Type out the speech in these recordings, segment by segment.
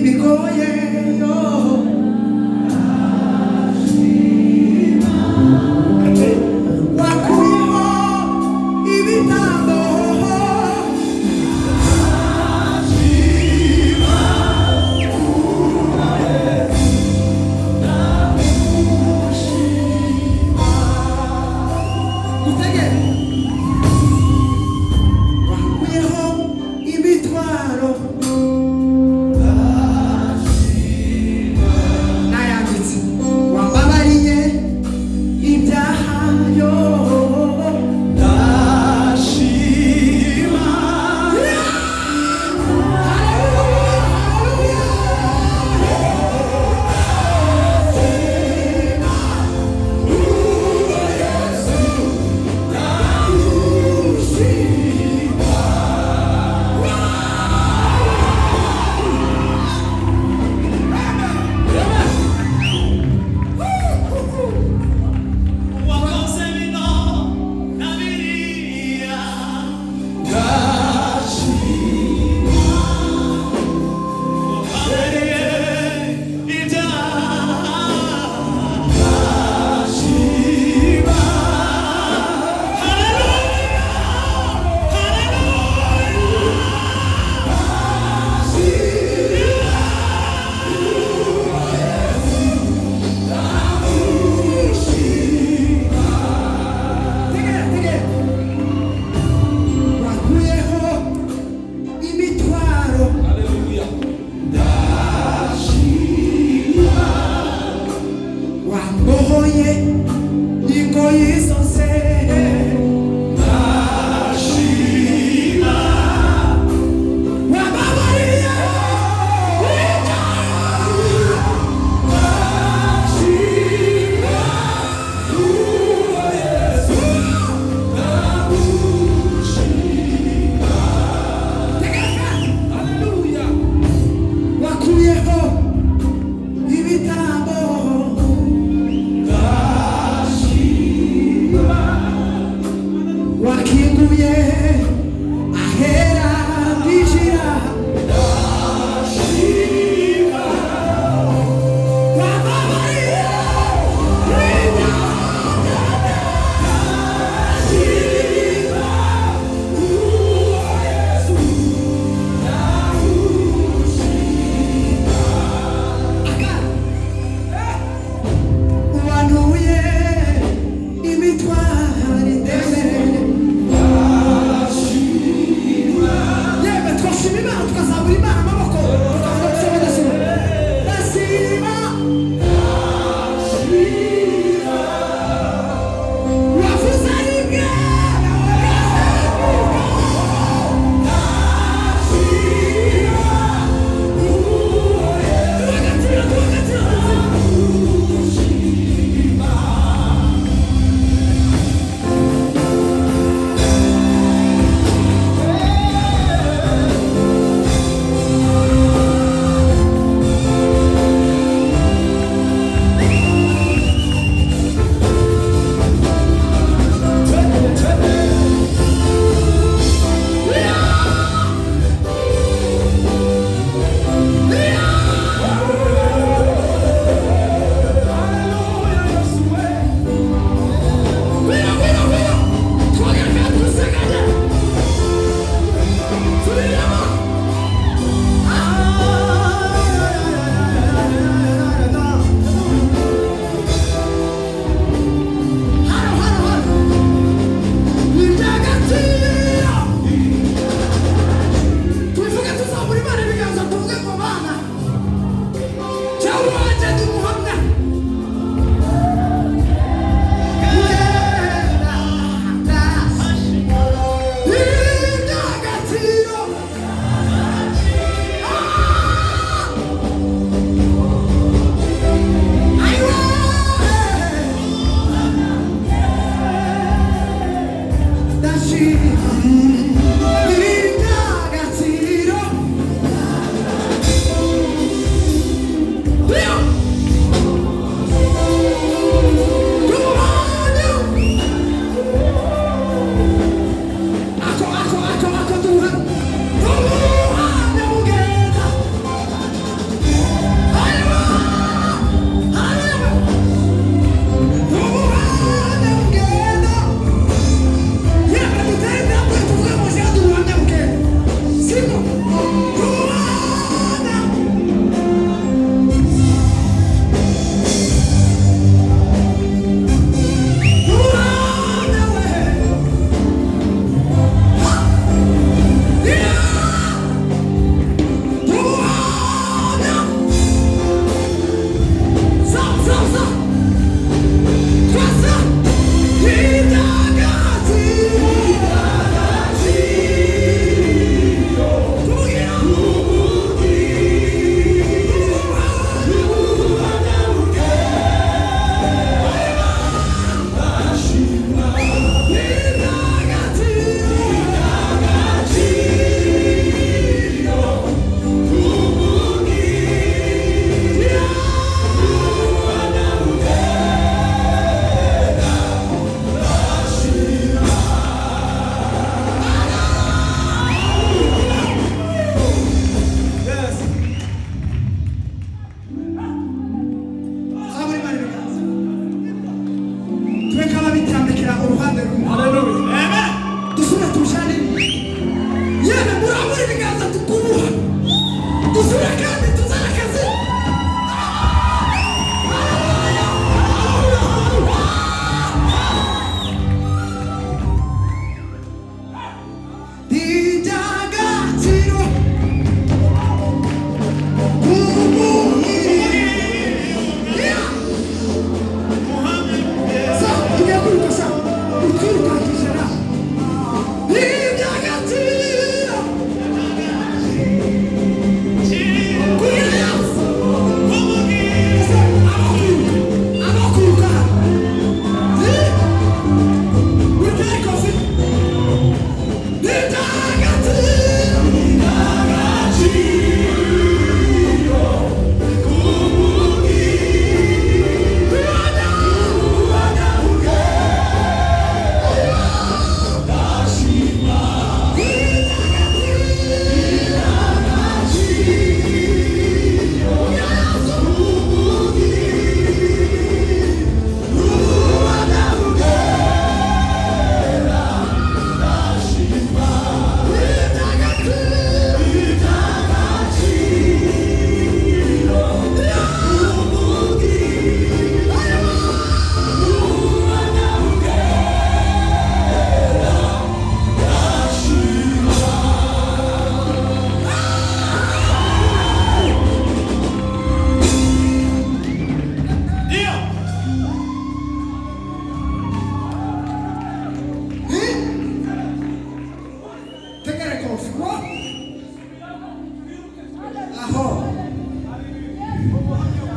Bigoye yo. Wakuyeho ibitambo. Utegere. Wakuyeho imitwaro. Nayanditse. Wambabariye ibyaha yo. Ndashima. Wakoze bino na biriya. Ndashima. Wambabariye ibyaha. Ndashima. Tegera, tegera. Wakuyeho imitwaro. Haleluya. Ndashima. Wambohoye ingoyi zose. Ndashima. Wambabariye. Ndashima. Uwo Yesu ndamushima. Tegera. Haleluya. Wakuyeho ibitambo. Ndashima.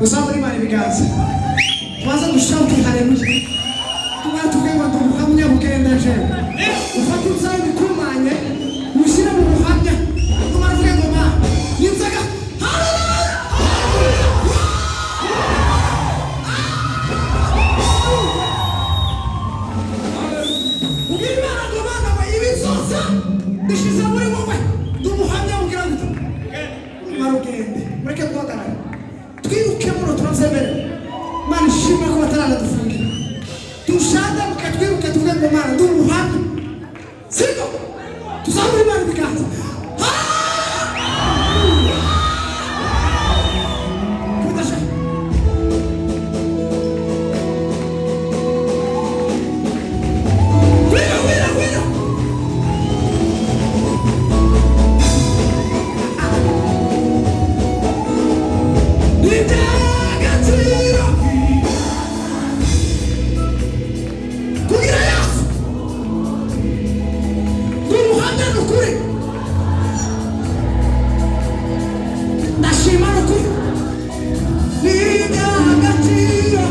Uzamure Imana ibiganza, tubanze dushawuti haleluya, tumara tuvuge ngo ndi ubuhamya bugenda. Jewe ufate ibyawe bikumanye ushyire mu buhamya, tumara uvuge ngo ma n'inzoga. Haleluya! Ubwira Imana ngo bana we, ibi byose mbishyize muri wowe, ndi umuhamya bugira ngo mara ugende. Mureke guhagarara, twiruke muno, turabyemerewe. Imana ishimwe ko bataranadufungira. Dushandamuke, twiruke, tuvuge ngo Mana, ndi umuhamya. Siko tuzamure Imana ibiganza. Kubita. Wira, wira, wira! Iby'agaciro kugira Yesu ni ubuhamya, ni ukuri. Ndashima, ni ukuri, ni iby'agaciro,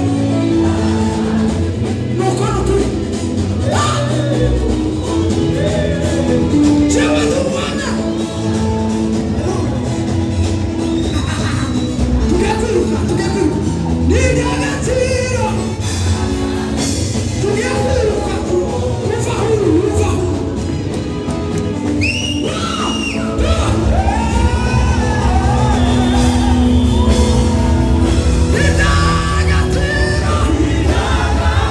ni uko, ni ukuri. Ah! Jewe ndi ubuhamya. Tugiye kwiruka, tugiye kwiruka, ni iby'agaciro. Tugiye kwiruka, uva aho uri, uva aho uri. Iby'agaciro. Iby'agaciro.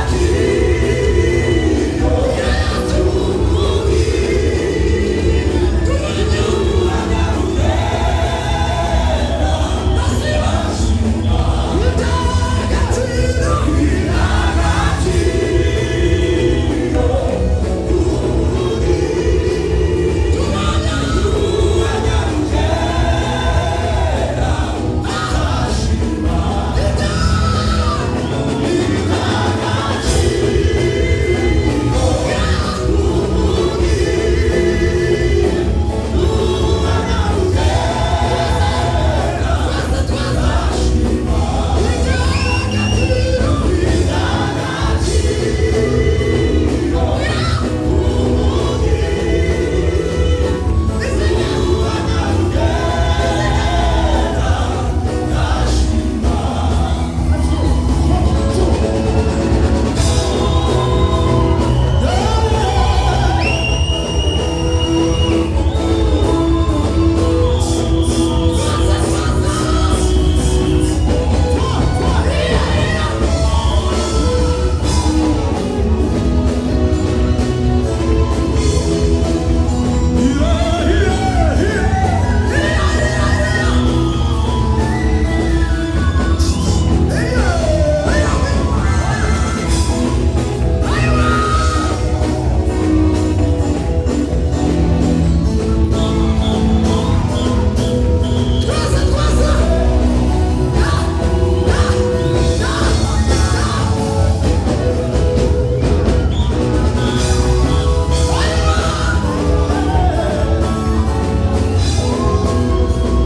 Twese, twese!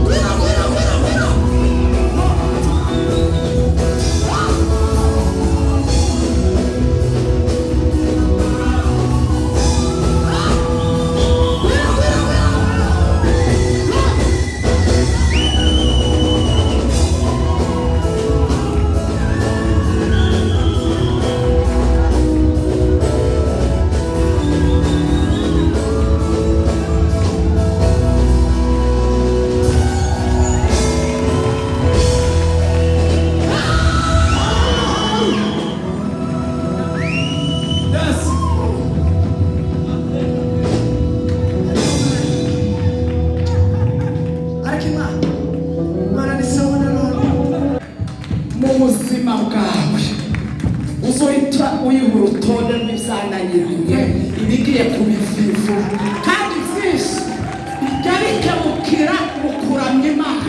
Gwira, gwira, gwira, gwira! Gwira, gwira, gwira! Yes. Ariko Imana, Imana ni sawa nanone. Mu buzima bwawe uzohita uyiha urutonde rw'ibyananiranye, ibigiye kubivivu, kandi byinshi bijya bikemukira mu kuramya Imana.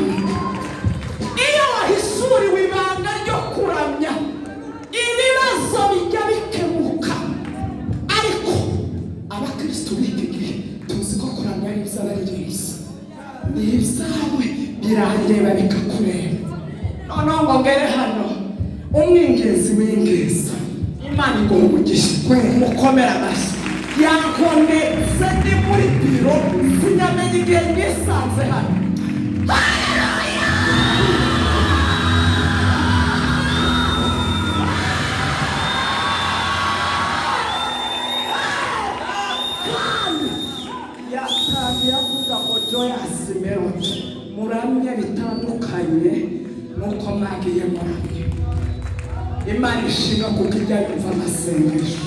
Iyo wahisuriwe ibanga ryo kuramya, ibibazo bijya bikemuka. Ariko abakristo b'iki gihe tuzi ko kuramya ari iby'abaririmbyi, ni ibyawe birandeba bikakureba. Noneho ngo ngere hano, umwingizi w'ingizi, Imana iguha umugisha, mukomere amashyi. Yankonetse ndi muri biro, sinamenya igihe nisanze hano. Yatangiye avuga ngo Joyous Melody, muramye bitandukanye nuko mwagiye muramye. Imana ishinga kuko ijya yumva amasengesho.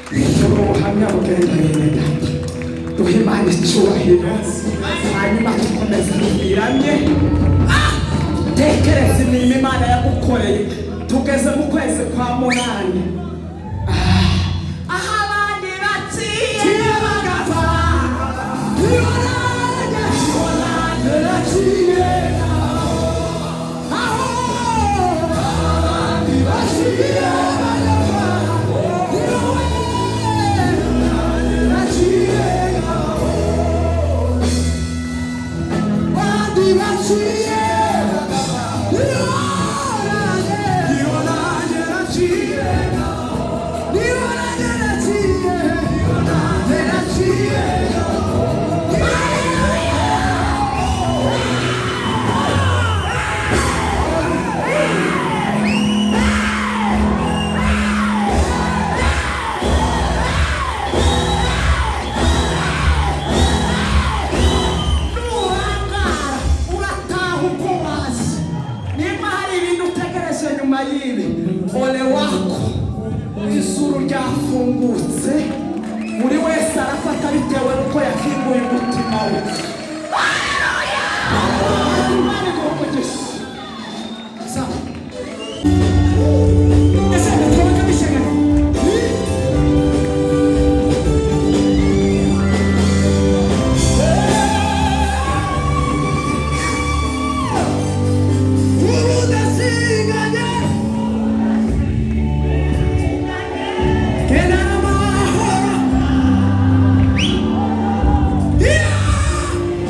Turi ubuhamya bugenda, bene data. Duhe Imana icyubahiro, hanyuma dukomeze twiramye. Tekereza imirimo Imana yagukoreye. Tugeze mu kwezi kwa munani. Aho abandi baciye bagapfa, nurangara urataha uko wazi. Niba hari ibintu utegereje nyuma y'ibi, ole wako. Izuru ryafungutse, buri wese arafata bitewe n'uko yakinguye umutima we. Imana iguhe umugisha. Sawa. Ese twabaka bishengana. Urudasiganye Genda n'amahoro. Yeah!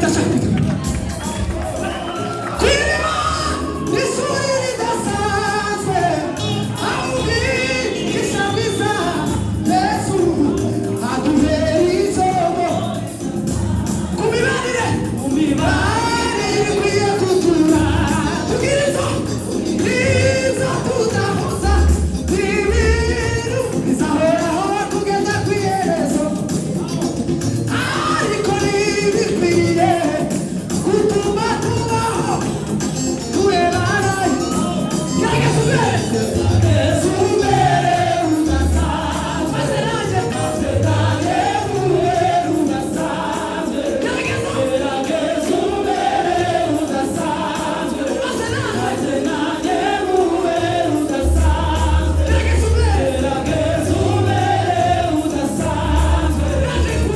Kubita Kwirima n'isuri ridasanzwe ahubwigisha bwiza Yesu aduhera izogo ku mibanire ikwiye kutura tubwiriza nizo tudahuza ibintu bizahoraho kugeza ku iherezo ariko ntibikwiye gutuma tubaho turebana gerageza ubere ubere udasanzwe maze nanjye ubere udasanzwe gerageza gerageza ubere udasanzwe maze nanjye ubere udasanzwe gerageza ubere gerageza ubere udasanzwe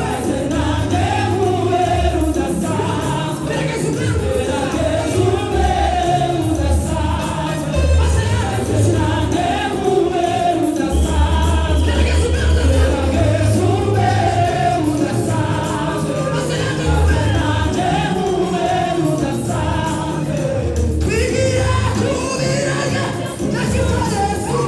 maze nanjye ubere udasanzwe gerageza ubere gerageza ubere udasanzwe maze nanjye ubere udasanzwe gerageza ubere gerageza ubere udasanzwe maze nanjye ubere udasanzwe twigiye ku birenge bya Kristo Yesu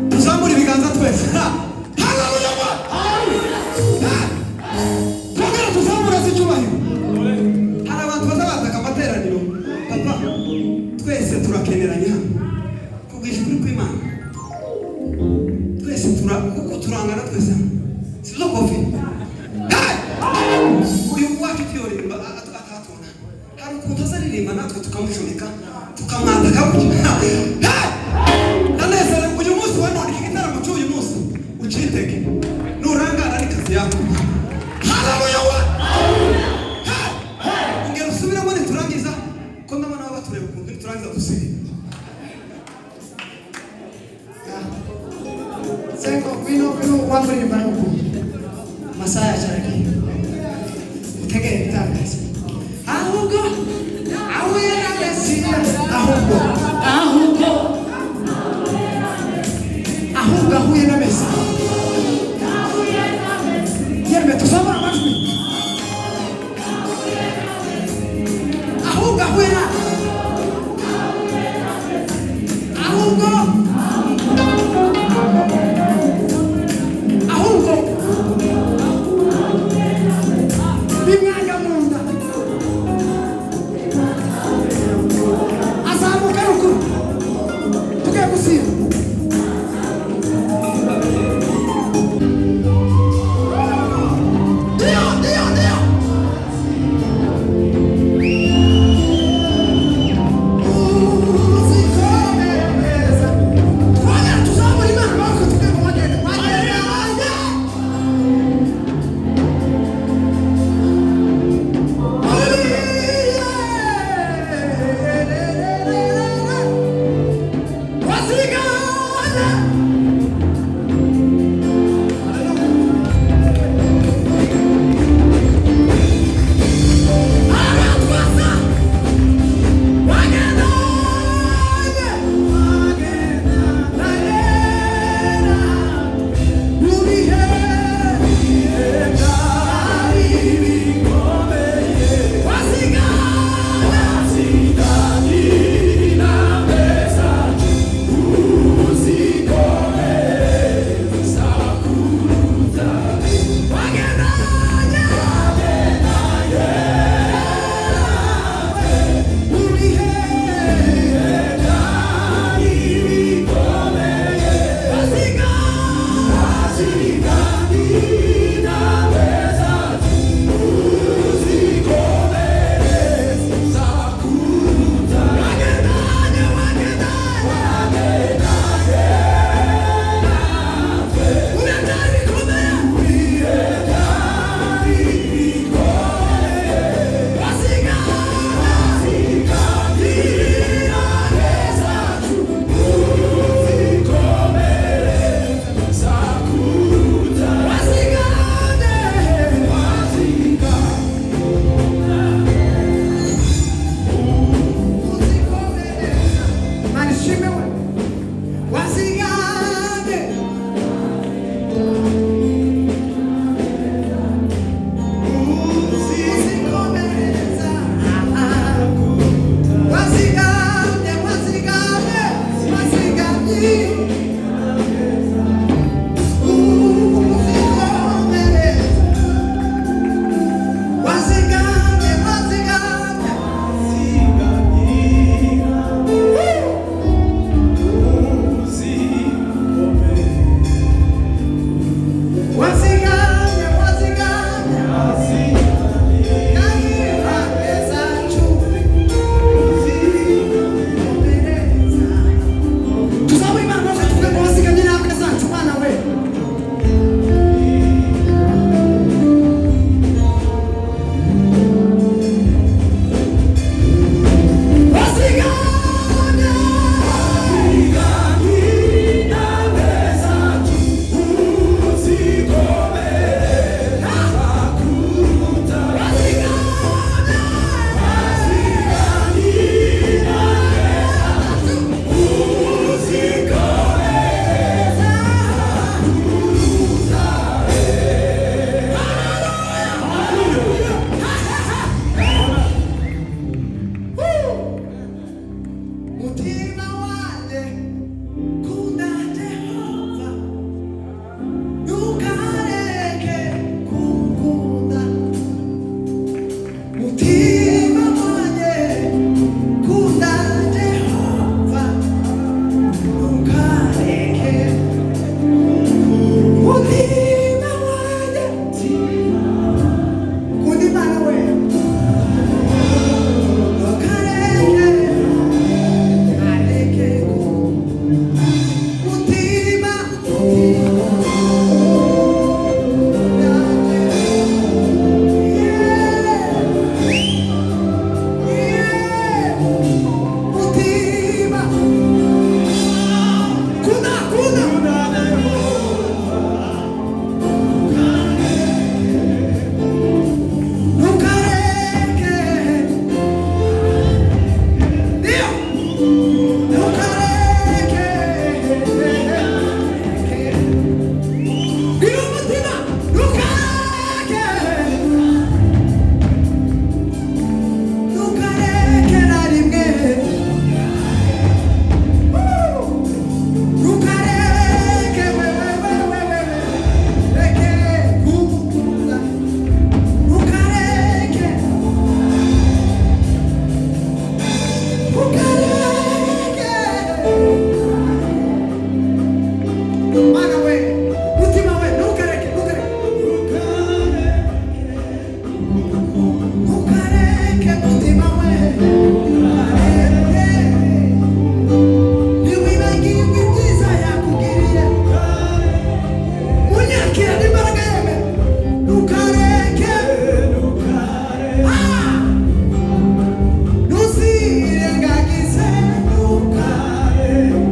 Tuzamure ibiganza twese. Ha! Haleluya! Ha! Twongere tuzamure se icyubahiro. Hari abantu baza bataka amateraniro. Papa, twese turakeneranye hano. Kubwije ukuri kw'Imana. Twese tura kuko turangana twese hano. Sibyo Kofi? Hey! Uyu wacu tuyoririmba atatubona. Hari ukuntu azaririmba natwe tukamushumika tukamwataka gutya. Hey! Ndanezerewe uyu munsi wa none iki gitaramo cy'uyu munsi ucitege nurangara ni kazi yako. Haleluya wa! Hey! Ongera usubiremo niturangiza ko ndabona baba batureba ukuntu niturangiza dusibe. Sengo ngwino ngwino wamuririmba n'ukuntu amasaha yacu aragiye utegere ibitangaza ahubwo ahuye na Mesiya ahubwo ahubwo ahubwo ahuye na Mesiya yemwe tuzamura amajwi ahubwo ahuye na ahubwo ahubwo Gusimba. Ndio, ndio, ndio. Uzikomeza. Twongera tuzamure Imana amaboko tuvuge ngo wagende, wagende, wagende.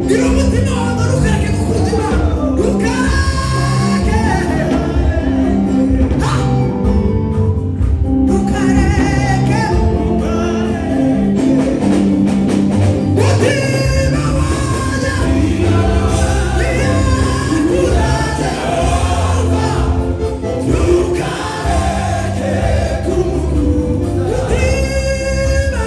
Bwira umutima wawe ngo ntukareke gukunda Imana. Ntukareke. Ha! Ntukareke. Mutima wanjye, ntiyakura Jehova. Ntukareke kumukunda. Mutima,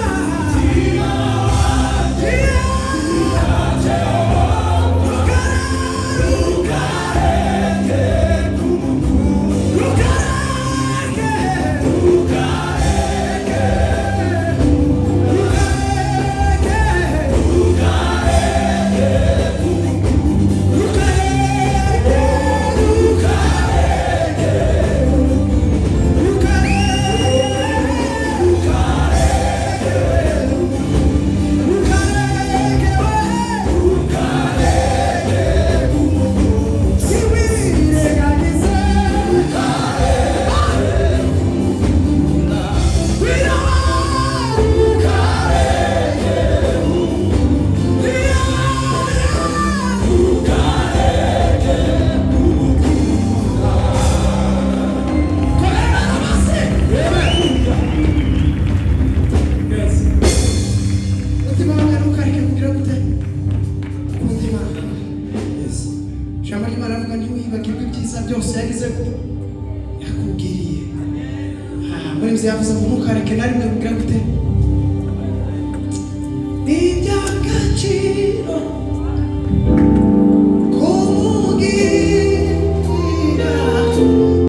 Mutima wawe ntukareke kugira gute? Kunda Imana. Ijambo ry'Imana rivuga ntiwibagirwe ibyiza byose yagize gute? Yakubwiriye. Ah, muri ibyo yavuze ngo ntukareke na rimwe kugira gute? Ni iby'agaciro.